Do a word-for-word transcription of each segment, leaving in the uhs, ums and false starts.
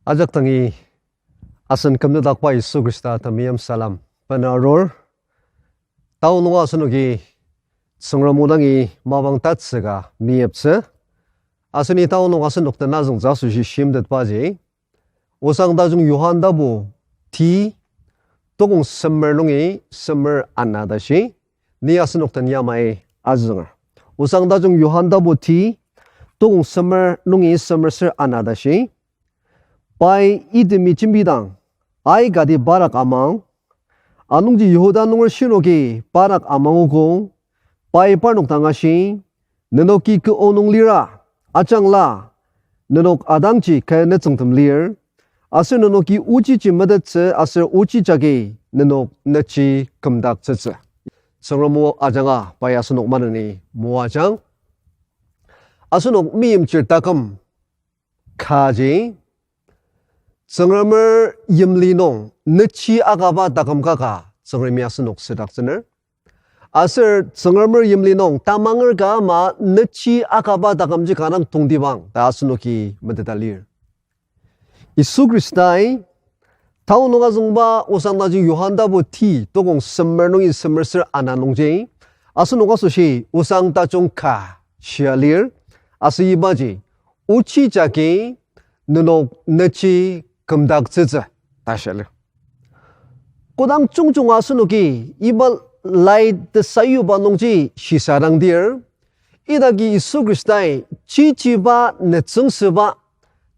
Ajak dangi asen kümnüdakba Yisu Khrista temeim salem bena arur. Tao nunga asenoki Tsüngrem o dangi mapang tatsüka meyiptsü. Aseni tao nung asenok tenazüngtsü asoshi shimtetbaji, Osang Tajung Johan tapu ti, tokong semer nungi semer ana tashi, ni asenok den yamai azünger. Osang Tajung Johan tapu ti, tokong semer nungi semer ser ana tashi. Pai itemi jembidang, aikati padak amang. Anungji Yihuda nunger shinoki padak amangogo, pai parnok dang ashi, nenoki kü o nung lira, ajangla, nenok adangji kü nütsüngtem lir, aser nenoki ochiji metettsü aser ochi jagi nenok nüji kümdaktsütsü. Tsüngrem o ajanga pai asenok maneni moajang. Asenok meimchir taküm kaji, Tsüngremer yimli nung nüji akaba taküm kaka Tsüngremi asenok südaktsüner. Aser Tsüngremer yimli nung tamanger ka ama nüji akaba takümji kanga tongtibang ta asenoki meteta lir. Yisu Khristai tao nung azüngba Osang Tajung Johan tapu ti tokong semer nungi semer ser ana nungji, asenok asoshi osang tajung ka shia lir, aser ibaji, ochi jagi nenok nüji kümdaktsütsü ta shia lir. Kodang jungjunga asenoki iba lai tesayuba nungji shisadangdir, idaki Yisu Khristai chichiba nütsüngsüba,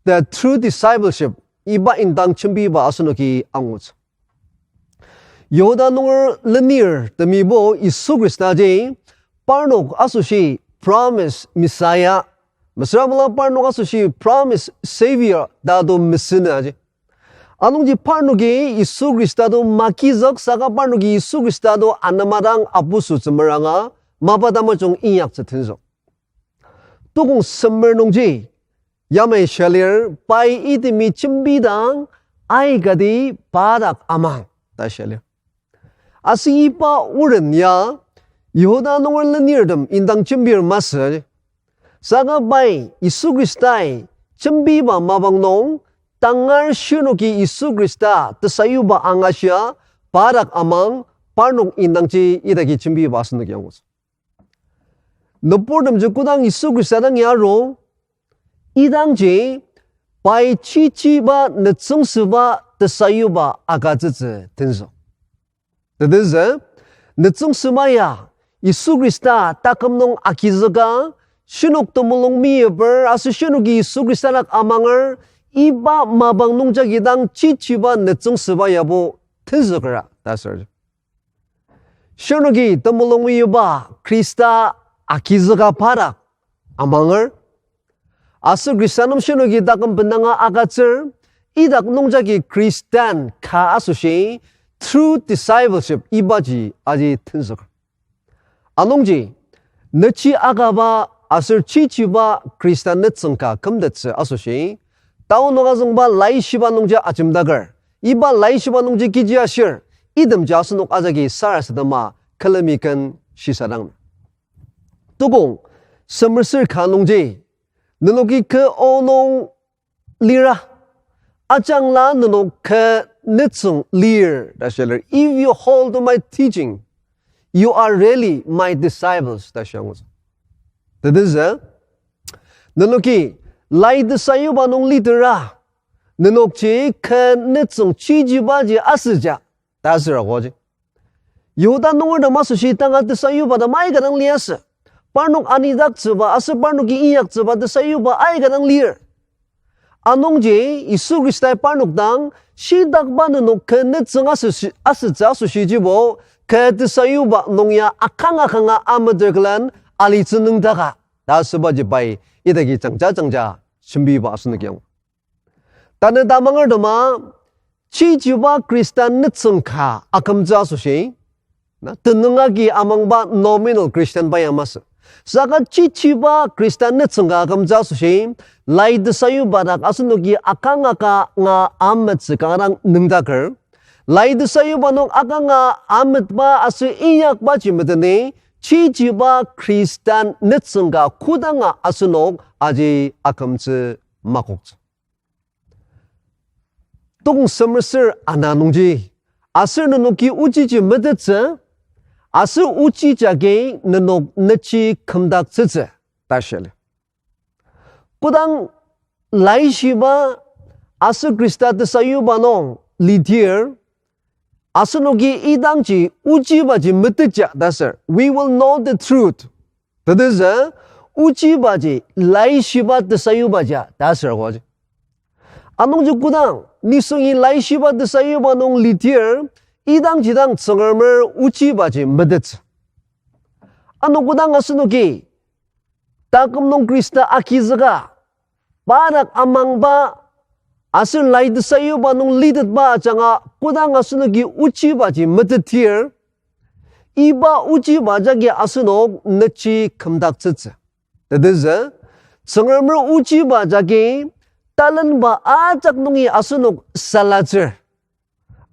the true discipleship, iba indang jembiba asenoki angutsü. Yihuda nunger lenir temibo Yisu Khristaji parnok asoshi promise Messiah, mesüra mela parnok asoshi promise Savior ta do mesünü aji. Anungji parnoki Yisu Khrista do magizük saka parnoki Yisu Khrista do anema dang apusu tsümeranga mapa tamajung inyaktsü tenzük. Tokong semer nungji yamai shia lir, pai itemi jembidang aikati padak amang ta shia lir. Aser iba oren ya Yihuda nunger lenirtem indang jembir masü. Saka pai Yisu Khristai jembiba mapang nung tangar shirnoki Yisu Khrista tesayuba angashia padak amang parnok indangji idaki jembiba asenoki angutsü. Nüburtemji kodang Yisu Khrista dang ya aru, idangji pai chichiba nütsüngsüba tesayuba agütsütsü tenzük. Tetezü, nütsüngsüba ya Yisu Khrista taküm nung agizüka, shinok temulung meyiper aser shinoki Yisu Khrista dak amanger, iba mapang nungjagi dang chichiba nütsüngsüba yabo tenzükera ta asür. Shinoki temulung meyuba Khrista agizüka padak amanger. Aser Khrista nem shinoki taküm bendanga agütsür, idak nungjagi Christian ka asoshi, true discipleship ibaji aji tenzük. Anungji, nüji akaba aser chichiba Khrista nütsüng ka kümtettsü asoshi, tao nung azüngba laishiba nungji ajemdaker, iba laishiba nungji kechi ashir, itemji asenok ajaki sarasadema külemi ken shisadang. Tokong semer ser ka nungji, nenoki kü o nung lira, ajangla nenok kü nütsüng lir ta shia lir. If you hold to my teaching, you are really my disciples ta shia angutsü. Tetezü, nenoki lai tesayuba nung litera, nenokji kü nütsüng chichibaji asüja ta asüra aji. Yihuda nungertem asoshi tanga tesayubatem aika dang liasü. Parnok anidaktsüba aser parnoki inyaktsüba tesayuba aika dang lir. Anungji Yisu Khristai parnok dang, shidakba nenok kü nütsüng asü-, asütsü asoshijibo, kü tesayuba nung ya akanga akanga ameter külen alitsü nüngdaka ta asübaji pai idaki jangja jangja jembiba asenoki angu. Tanü tamangertema, chichiba Khristan nütsüng ka akümtsü asoshi, na, tenüng agi amangba nominal Christian pa ya masü. Saka chichiba Khristan nütsüng ka akümtsü asoshi, lai tesayuba dak asenoki akanga akanga ametsü kanga dang nüngdaker. Lai tesayuba nung akanga ametba aser inyakbaji meteni, chichiba Khristan nütsüng ka kodanga asenok aji akümtsü makoktsü. tong semer ser ana nungji, aser nenoki ochiji metettsü, aser ochi jagi nenok nechi kümdaktsütsü, ta shia lir. Kodang laishiba aser Khrista tesayuba nung lidir, asenoki idangji ochibaji metetja ta ser, we will know the truth. Tetezü, ochibaji laishiba tesayubaja ta ser aji. Anungji kodang nisungi laishiba tesayuba nung lidir, idangji dang Tsüngremer ochibaji metettsü. Ano kodang asenoki taküm nung Khrista agizüka, pa dak amangba, aser lai tesayuba nung litetba ajanga kodang asenoki ochibaji metetdir, iba ochiba jagi asenok nechi kümdaktsütsü. Tetezü, Tsüngremer ochiba jagi talenba ajak nungi asenok salatsür.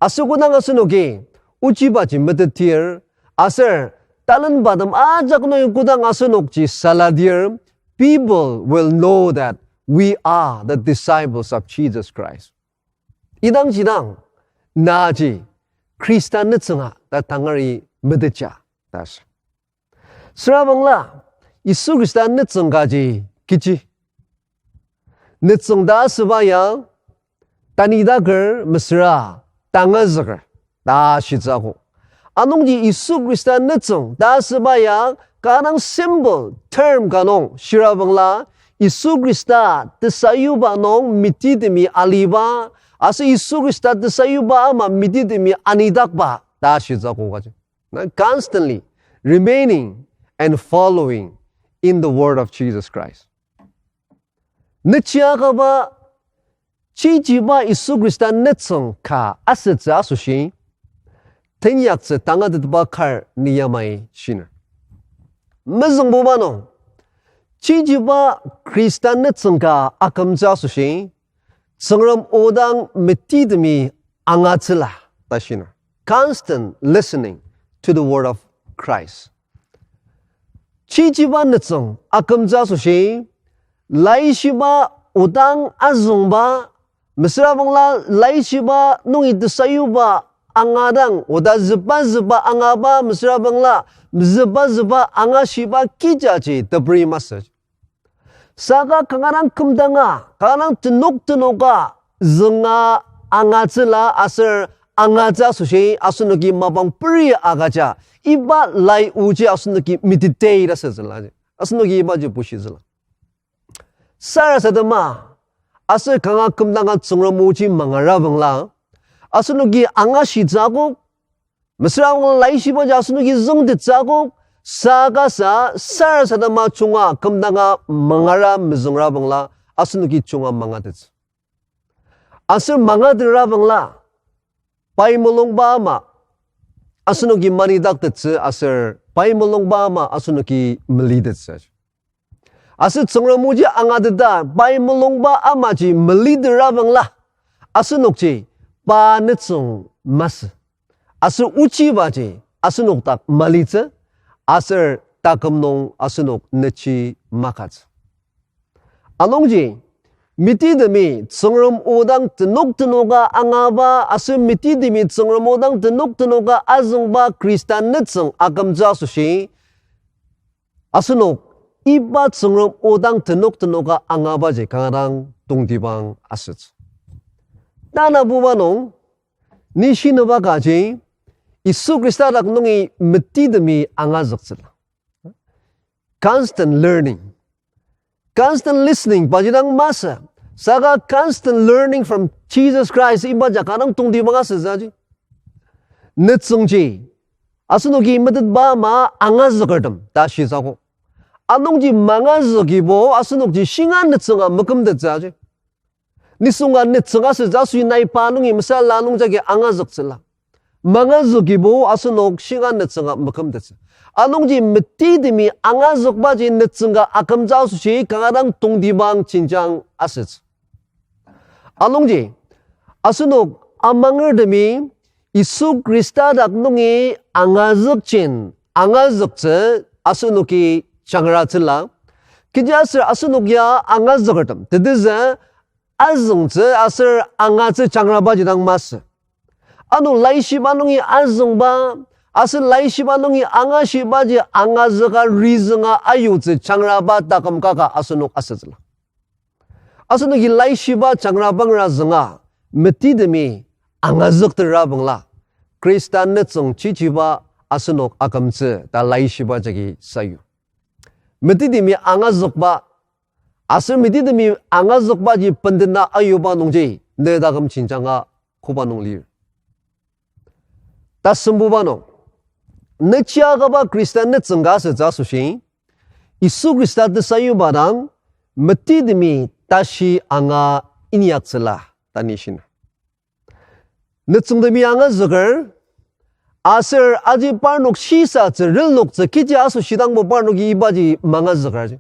Aser kodang asenoki ochibaji metetdir, aser talenbatem ajak nungi kodang asenokji saladir, people will know that we are the disciples of Jesus Christ. Idangji dang, naji Khrista nütsünga ta tangari metetja, ta shi. Süra bangla, Yisu Khrista nütsüng kaji kechi. Nütsüng ta asüba ya, tanidaker mesüra tangazüker ta shitsü akok. Anungji Yisu Khrista nütsüng ta asüba ya kanga dang simple term ka nung shira bangla, Yisu Khrista tesayuba nung mitidemi aliba, aser Yisu Khrista tesayuba ama mitidemi anidakba ta shitsü akok aji. Na constantly remaining and following in the word of Jesus Christ. Nüchiakaba chichiba Yisu Khrista nütsüng ka asütsü asoshi, tenyaktsü tangatetba kar ni yamai shiner. Mezüngbuba nung, chichiba Khrista nütsüng ka akümtsü asoshi, Tsüngrem odang mitidemi angatsüla ta shiner. Constant listening to the word of Christ. Chichiba nütsüng akümtsü asoshi, laishiba odang azüngba, mesüra bangla laishiba nungi tesayuba angadang, oda züba züba angaba, mesüra bangla züba züba angashiba kijaji teperi masü. Saka kanga dang kümdanga, kanga dang tenok tenoka zünga angatsüla aser angatsü asoshi asenoki mapang peri agüja, iba lai oji asenoki meditate asütsüla, asenoki ibaji bushitsüla. Sarasadema, aser kanga kümdanga Tsüngrem oji mangara bangla, asenoki angashitsü akok, mesüra bangla laishibaji asenoki züngtettsü akok, saka sa sarasadema junga kümdanga mangara mezüngra bangla asenoki junga mangatettsü. Aser mangatera bangla, pai mulungba ama asenoki manidaktettsü aser pai mulungba ama asenoki melitettsü. Aser Tsüngrem oji angateta pai mulungba amaji melitera bangla, asenokji pa nütsüng masü. Aser ochibaji asenok dak malitsü, aser taküm nung asenok nechi makatsü. Anungji, mitidemi Tsüngrem odang tenok tenoka angaba, aser mitidemi Tsüngrem odang tenok tenoka azüngba Khristan nütsüng akümtsü asoshi, asenok iba Tsüngrem odang tenok tenoka angabaji kanga dang tongtibang asütsü. Tanabuba nung, ni shinüba kaji, Yisu Khrista dak nungi mitidemi angazüktsüla. Constant learning. Constant listening, paji dang masü. Saka constant learning from Jesus Christ, ibaji kanga dang tongtibang asütsü aji. Nütsüngji, asenoki metetba ama angazükertem ta shitsü akok. Anungji mangazükibo asenokji shinga nütsünga mekümtettsü aji. Nisunga nütsüng asütsü asoshi nai pa nungi mesüra la nungjagi angazüktsüla. Mangazükibo asenok shinga nütsünga mekümtettsü. Anungji mitidemi angazükbaji nütsüng ka akümtsü asoshi kanga dang tongtibang jenjang asütsü. Anungji, asenok amangertemi Yisu Khrista dak nungi angazükjen, angazüktsü asenoki jangratsüla. Kechiaser asenok ya angazükertem tetezü azüngtsü aser angatsü jangrabaji dang masü. Ano laishiba nungi azüngba, aser laishiba nungi angashibaji angazüka rizünga ayutsü jangraba taküm kaka asenok asütsüla. Asenoki laishiba jangrabangra zünga, metidemi angazüktetra bangla, Khrista nütsüng chichiba asenok akümtsü ta laishiba jagi sayu. Metidemi angazükba, aser metidemi angazükbaji bendena ayuba nungji, ne taküm jenjanga koba nung lir. Tasembuba nung, nüchiakaba Khrista nütsüng ka asütsü asoshi, Yisu Khrista tesayuba dang, metidemi tashi anga inyaktsüla ta ni shiner. Nütsüngtemi angazüker, aser aji parnok shisatsü, reloktsü, kechi asoshi dangbo parnoki ibaji mangazüker ji.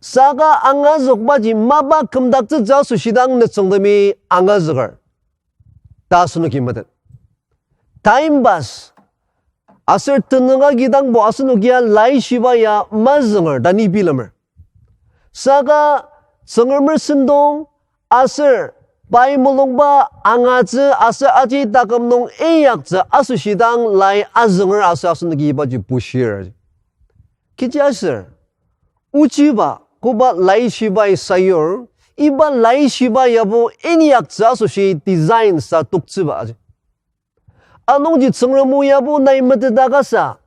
Saka angazükbaji mapa kümdaktsütsü asoshi dang nütsüngtemi angazüker ta asenoki metet. Time pass, aser tenüng agi dangbo asenokia laishiba ya mazünger ta ni bilemer. Saka Tsüngremer sentong aser pai mulungba angatsü aser aji taküm nung inyaktsü asoshi dang lai azünger aser asenoki ibaji bushir. Kechiaser, ochiba koba laishibai sayur, iba laishiba yabo inyaktsü asoshi design sa toktsüba aji. Anungji Tsüngrem o yabo nai meteta kasa,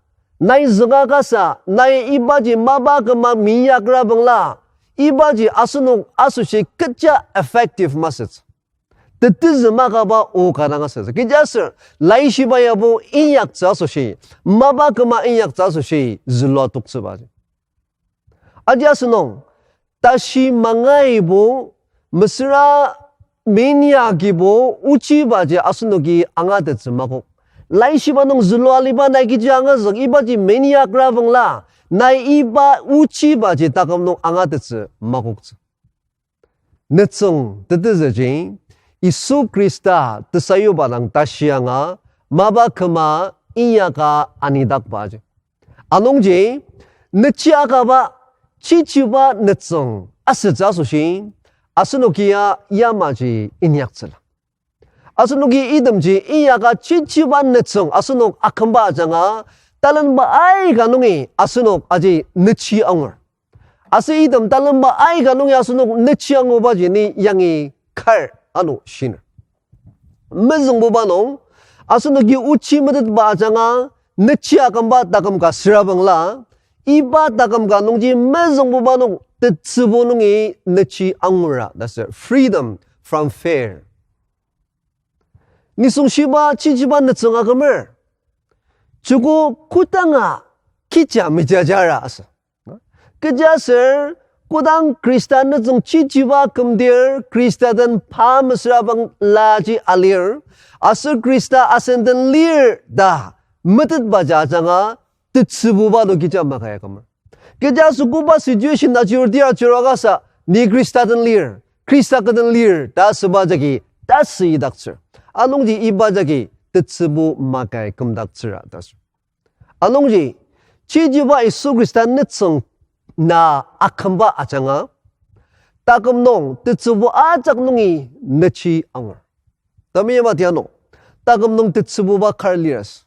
nai zünga kasa, nai ibaji mapa küma minyakra bangla, ibaji asenok asoshi kecha effective masütsü. Tetezü makaba o ka dang asütsü. Kechiaser, laishiba yabo inyaktsü asoshi, mapa küma inyaktsü asoshi, zülua toktsüba ji. Aji asenok, tashi mangaibo, mesüra minyakibo, ochibaji asenoki angatettsü makok. Laishiba nung zülua aliba nai kechi angazük, ibaji minyakra bangla, nai iba ochibaji taküm nung angatettsü makoktsü. Nütsüng tetezüji, Yisu Khrista tesayuba dang tashi anga, mapa küma inyaka anidakbaji. Anungji, nüchiakaba, chichiba nütsüng asütsü asoshi, asenokia yamaji inyaktsüla. Asenoki itemji inyaka chichiba nütsüng asenok akümba ajanga, talenba aika nungi asenok aji nüchi angur. Aser item talenba aika nungi asenok nüchi angubaji ni yangi kar ano shiner. Mezüngbuba nung, asenoki ochi metetba ajanga, nüchi akümba taküm ka süra bangla, iba taküm ka nungji mezüngbuba nung tetsübu nungi nüchi angura, ta sür freedom from fear. Nisung shiba chichiba nütsüng akümer. Joko kodanga kecha mejajara asü. Kechiaser kodang Khrista nütsüng chichiba kümdir Khrista den pa mesüra bangla ji alir, aser Khrista asen den lir ta metetba ja ajanga tetsübuba to kecha makaya kümer. Kechiaser koba situation ajurdir ajuraka sa, ni Khrista den lir, Khrista kü den lir ta asüba jagi tasü idaktsür. Anungji iba jagi tetsübu makai kümdaktsüra ta sür. Anungji, chichiba Yisu Khrista nütsüng na akümba ajanga, taküm nung tetsübu ajak nungi nüchi angur. Tami yamaji ano, taküm nung tetsübuba kar lir asü.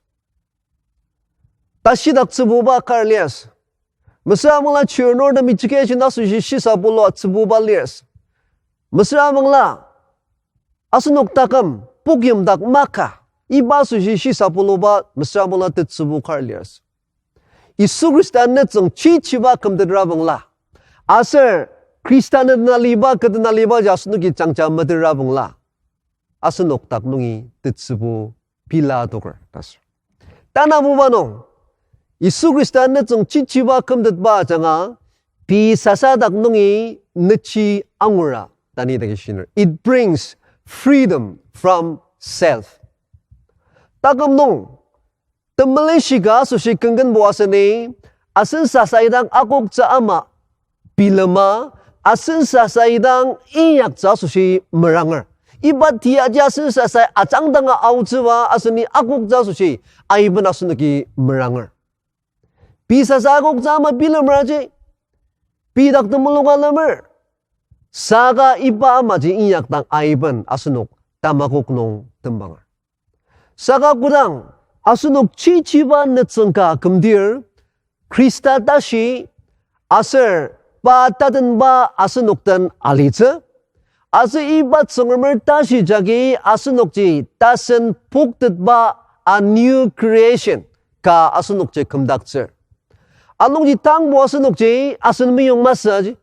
Tashidaktsübuba kar lir asü. Mesüra bangla chirnur tem education asoshi shisa pulua tsübuba lir asü. Mesüra bangla asenok taküm pukyim dak maka, iba asoshi shisa puluba mesüra bangla tetsübu kar lir asü. Yisu Khrista nütsüng chichiba kümtetra bangla, aser Khrista neden aliba kü den alibaji asenoki jangja metetra bangla, asenok dak nungi tetsübu pila adoker ta sür. Tanabuba nung, Yisu Khrista nütsüng chichiba kümtetba ajanga, pei sasa dak nungi nüchi angura ta ni dagi shiner. It brings freedom from self. Taküm nung, temelishika asoshi kenkenbo aseni, asen sasa idang akoktsü ama bilema, asen sasa idang inyaktsü asoshi meranger. Iba tiaji asen sasa ajangdanga aotsüba aseni akoktsü asoshi aiben asenoki meranger. Pei sasa akoktsü ama bilemeraji, pei dak temulunga lemer. Saka iba amaji inyakdang aiben asenok tamakok nung tembanger. Saka kodang asenok chichiba nütsüng ka kümdir, Khrista tashi, aser pa tatenba asenok den alitsü, aser iba Tsüngremer tashi jagi asenokji tasen poktetba, a new creation ka asenokji kümdaktsür. Anungji tangbo asenokji asen meyong masü aji.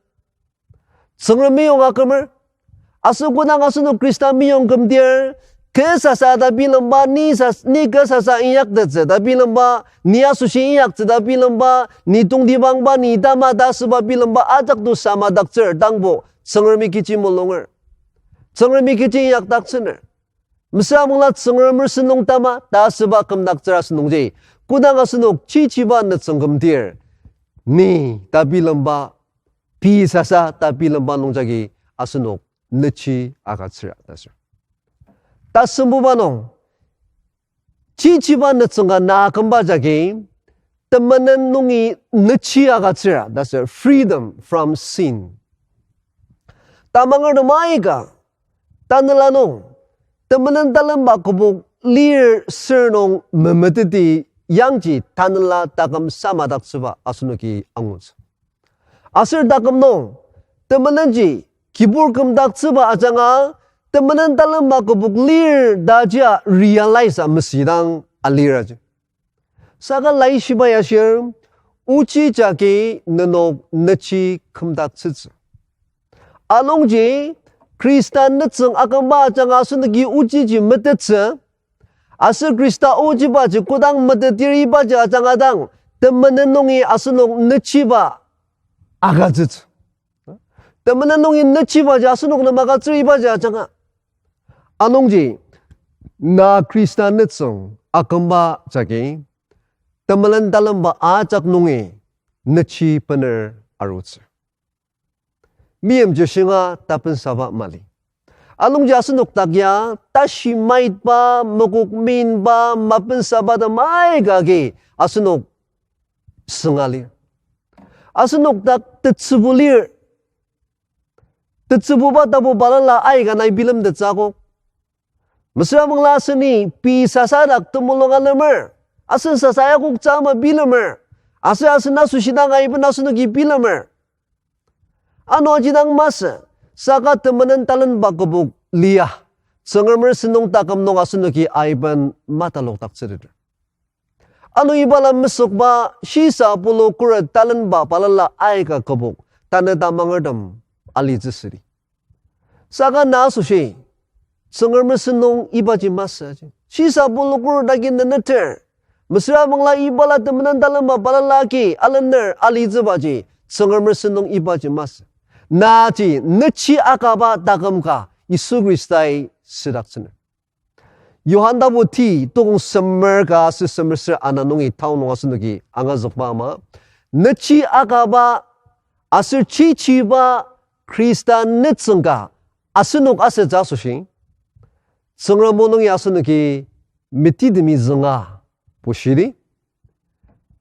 Tsüngrem meyong akümer. Aser kodang asenok Khrista meyong kümdir, kü sasa ta bilemba, ni sas-, ni kü sasa inyaktettsü ta bilemba, ni asoshi inyaktsü ta bilemba, ni tongtibangba, ni tama ta asüba bilemba, ajak to samadaktsür tangbo, Tsüngremi kechi mulunger. Tsüngremi kechi inyakdaktsüner. Mesüra mangla Tsüngremer sentong tama ta asüba kümdaktsür asünungji, kodang asenok chichiba nütsüng kümdir, ni ta bilemba, pei sasa ta bilemba nungjagi asenok nüchi agütsür ta sür. Tasembuba nung, chichiba nütsüng ka na kümba jagi, temenen nungi nüchi agütsür ta sür, freedom from sin. Tamangertem aika, tanela nung, temenen talemba kübok lir sür nung memeteti yangji tanela taküm samadaktsüba asenoki angutsü. Aser taküm nung, temenenji kibur kümdaktsüba ajanga, temenen talemba kübok lir ta jia realize a mesüdang alir aji. Saka Laishiba ya shir, ochi jagi nenok nüchi kümdaktsütsü. Anungji, Khrista nütsüng akümba ajanga asenoki ochiji metettsü, aser Khrista ochibaji kodang metetir ibaji ajanga dang, temenen nungi asenok nüchiba agütsütsü. Temenen nungi nüchibaji asenok nem agütsür ibaji ajanga. Anungji, na Khrista nütsüng akümba jagi, temelen talemba ajak nungi nüchi bener arutsür. Meimchir shinga tapensaba mali. Anungji asenok dak ya, tashi maitba, mokok minba, mapensaba ta maika agi asenok sünga lir. Asenok dak tetsübu lir. Tetsübuba tapu balala aika nai bilemtettsü akok. Mesüra mangla aseni pei sasa dak temulung alemer. Asen sasa yakok tsü ama bilemer. Aser asen asoshi dang aiben asenoki bilemer. Ano aji dang masü, saka temenen talenba kübok lia, Tsüngremer sentong taküm nung asenoki aiben matalokdaktsüteter. Ano ibala mesükba shisa pulu khuret talenba balala aika kübok tanü tamangertem alitsü südi. Saka na asoshi, Tsüngremer sentong ibaji masü aji. Shisa pulu khuret agi neneter, mesüra mangla ibala temenen talenba balala agi alener alitsübaji, Tsüngremer sentong ibaji masü. Naji nüchi akaba taküm ka Yisu Khristai südaktsüner. Johan tapu ti tokong semer ka aser semer ser ana nungi tao nung asenoki angazükba ama, nüchi akaba aser chichiba Khrista nütsüng ka asenok asütsü asoshi, Tsüngrem o nungi asenoki metitemi zünga bushidi.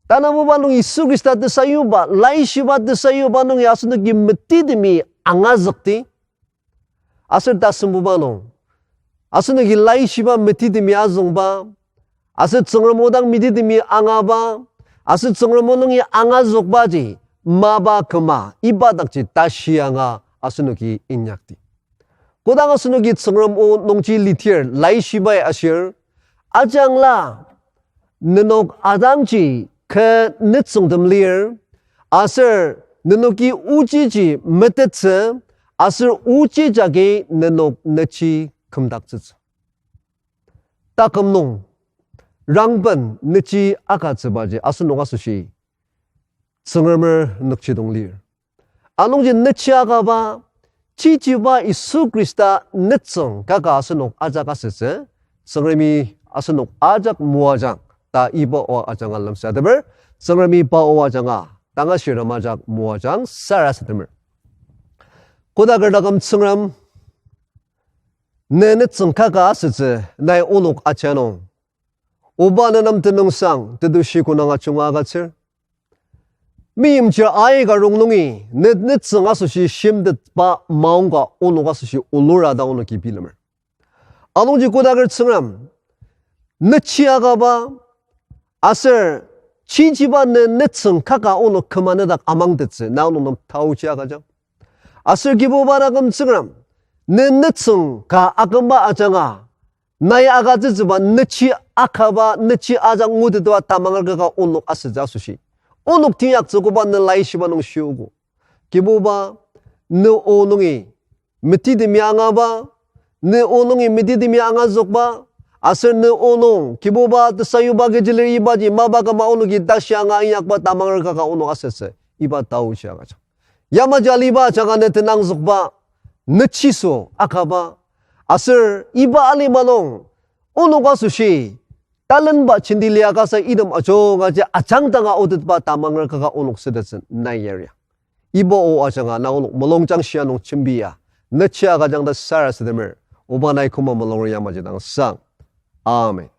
Tanabuba nung Yisu Khrista tesayuba, laishiba tesayuba nungi asenoki metitemi angazükdi. Aser tasembuba nung, asenoki laishiba metitemi azüngba, aser Tsüngrem o dang metitemi angaba, aser Tsüngrem o nungi angazükbaji mapa küma, iba dakji tashi anga asenoki inyakdi. Kodang asenoki Tsüngrem o nungji litir laishibai ashir, ajangla nenok adangji kü nütsüngtem lir, aser nenoki ochiji metettsü, aser ochi jagi nenok nüchi kümdaktsütsü. Taküm nung, rangben nüchi agütsübaji asenok asoshi Tsüngremer nükjidong lir. Anungji nüchi akaba, chichiba Yisu Khrista nütsüng kaka asenok ajak asütsü, Tsüngremi asenok ajak moajang ta iba o ajanga lemsateper, Tsüngremi pa o ajanga tangashirtem ajak moajang sarasademer. Kodaker taküm Tsüngrem, ne nütsüng kaka asütsü nai onok aja nung, oba nenem tenüngsang tetushi kü nung ajunga agütsür. Meimchir aika rongnungi, ne nütsüng asoshi shimtetba maongka onok asoshi olura ta onoki bilemer. Anungji kodaker Tsüngrem, nüchi akaba, aser chichiba ne nütsüng kaka onok küma nedak amangtettsü, na onok nem taochi agüjang. Aser Kibuba taküm Tsüngrem, ne nütsüng ka akümba ajanga, nai agütsütsüba nüchi akaba, nüchi ajak ngutetba tamanger kaka onok asütsü asoshi, onok teyaktsü koba ne laishiba nung shiogo. Kibuba, ne o nungi metitemi angaba, ne o nungi metitemi angazükba, aser ne o nung Kibuba tesayuba kechi lir ibaji mapa küma onoki tashi anga inyakba tamanger kaka onok asütsü, iba taochi agüjang. Yamaji aliba ajanga ne tenangzükba nüchiso akaba, aser iba alima nung onok asoshi talenba jenti liakasa item ajungaji ajangdanga otetba tamanger kaka onok sütettsü nai yaria. Iba o ajanga na onok mulungjang shia nung jembia, nüchi agüjang ta sarasademer, oba nai küma mulunger yamaji dang sang. Amen.